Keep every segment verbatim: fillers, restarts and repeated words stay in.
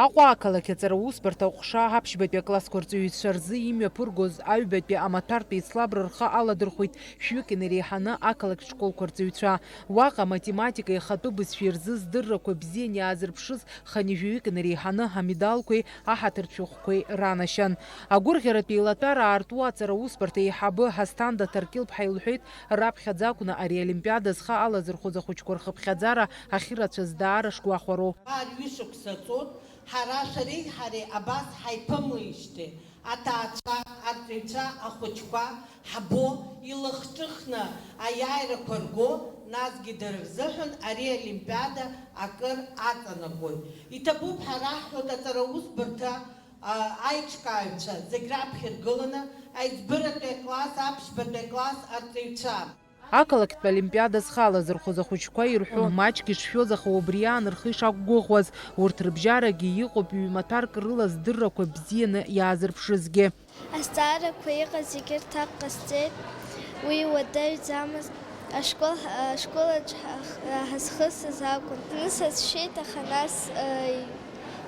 Аҟәа ақалақь аҵара усбарҭа аҟәша аԥшьбатәи аклассқәа рҵаҩцәа рзы имҩаԥыргоз аҩбатәи амаҭәартә еицлабра рхы аладырхәеит шәҩык инареиҳаны ақалақь школқәа рҵаҩцәа. Уаҟа аматематика ихатәы бызшәеи рзы здыррақәа бзиан иаазырԥшыз хынҩажәаҩык инареиҳаны амедалқәеи аҳаҭыртә шәҟәқәеи ранашьан. Агәырӷьаратә еилатәара аарту аҵара усбарҭа еиҳабы Ҳасҭанда Ҭаркьыл-ԥҳа илҳәеит, раԥхьаӡа акәны ари Олимпиада зхы алазырхәыз ахәыҷқәа рхыԥхьаӡара ахьырацәаз даара шгәахәароу. Ԥар ҩышықәса ҵуеит, ҳара шәареи ҳареи абас ҳаиԥымлеижьҭеи, аҭаацәа, арҵаҩцәа, ахәыҷқәа ҳбо, илахҿыхны аиааирақәа рго, насгьы дара рзыҳәан ари Олимпиада акыр аҵанакуеит. Иҭабуп ҳәа раҳҳәоит аҵара усбарҭа, а, аиҿкааҩцәа зегь раԥхьа иргыланы, аиҵбыратәи акласс, аԥшьбатәи акласс арҵаҩцәа. Ақалақьтә олимпиада зхы алазырхәыз ахәыҷқәа ирҳәон, маҷк ишшәоз, аха убри аан рхы ишақәгәыӷуаз, урҭ рыбжьарагьы иҟоуп ҩ-маҭәарк рыла здыррақәа бзианы иаазырԥшызгьы. Азҵаарақәа иҟаз зегьы рҭак ҟасҵеит, уи уадаҩӡамызт. Ашкол, ашкол аҿы ҳа-, ҳазхысыз акәын. Зны сацәшәеит, аха нас, э,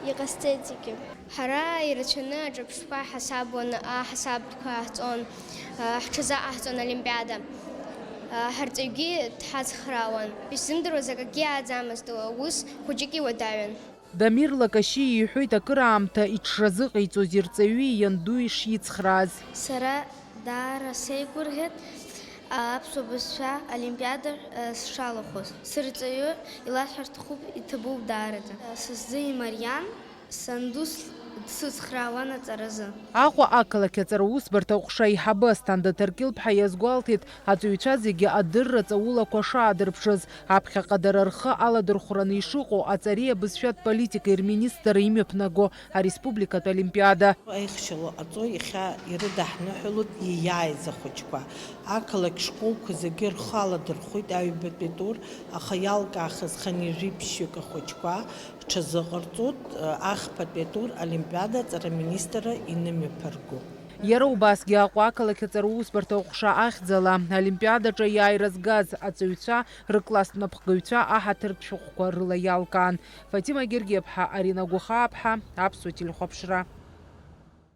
иҟасҵеит зегьы. Ҳара ирацәаны аҿырԥштәқәа ҳасабуан, аҳасабтәқәа ҟаҳҵон, ҳҽазыҟаҳҵон олимпиада. Ҳарҵаҩгьы дҳацхраауан. Исзымдыруаз акгьы ааӡамызт, ус хәыҷык иуадаҩын. Дамир Лакашьиа иҳәоит, акыраамҭа иҽшазыҟаиҵоз ирҵаҩы ианду ишицхрааз. Сара даара сеигәырӷьеит аԥсуа бызшәа олимпиада сшалахәыз. Сырҵаҩы иласҳәар сҭахуп, иҭабуп даараӡа. Са сзы имариан, санду дсыцхраауан аҵаразы. Аҟәа ақалақь аҵара усбарҭа аҟәша аиҳабы Асҭанда Ҭаркьыл-ԥҳа иазгәалҭеит, аҵаҩцәа зегьы адырра ҵаулақәа шаадырԥшыз, аԥхьаҟа дара рхы аладырхәраны ишыҟоу аҵареи абызшәатә политикеи рминистр имҩаԥнаго ареспубликатә олимпиада. Аихшьала ҟаҵо иахьа ирыдаҳныҳәалоит ииааиз ахәыҷқәа. Ақалақь школқәа зегьы рхы аладырхәит аҩбатәи тур, аха иалкаахаз хынҩажәи ԥшьҩык ахәыҷқәа рҽазыҟарҵоит, ахԥатәи атур олимпиада аҵара аминистрра инымҩаԥырго. Иара убасгьы Аҟәа ақалақь аҵара усбарҭа аҟәша ахьӡала олимпиадаҿы аиааира згаз аҵаҩцәа рыкласстә напхгаҩцәа аҳаҭыртә шәҟәқәа рыла иалкаан. Фатима Гергиаԥҳа, Арина Гәахааԥҳа, Аԥсуа телехәаԥшра.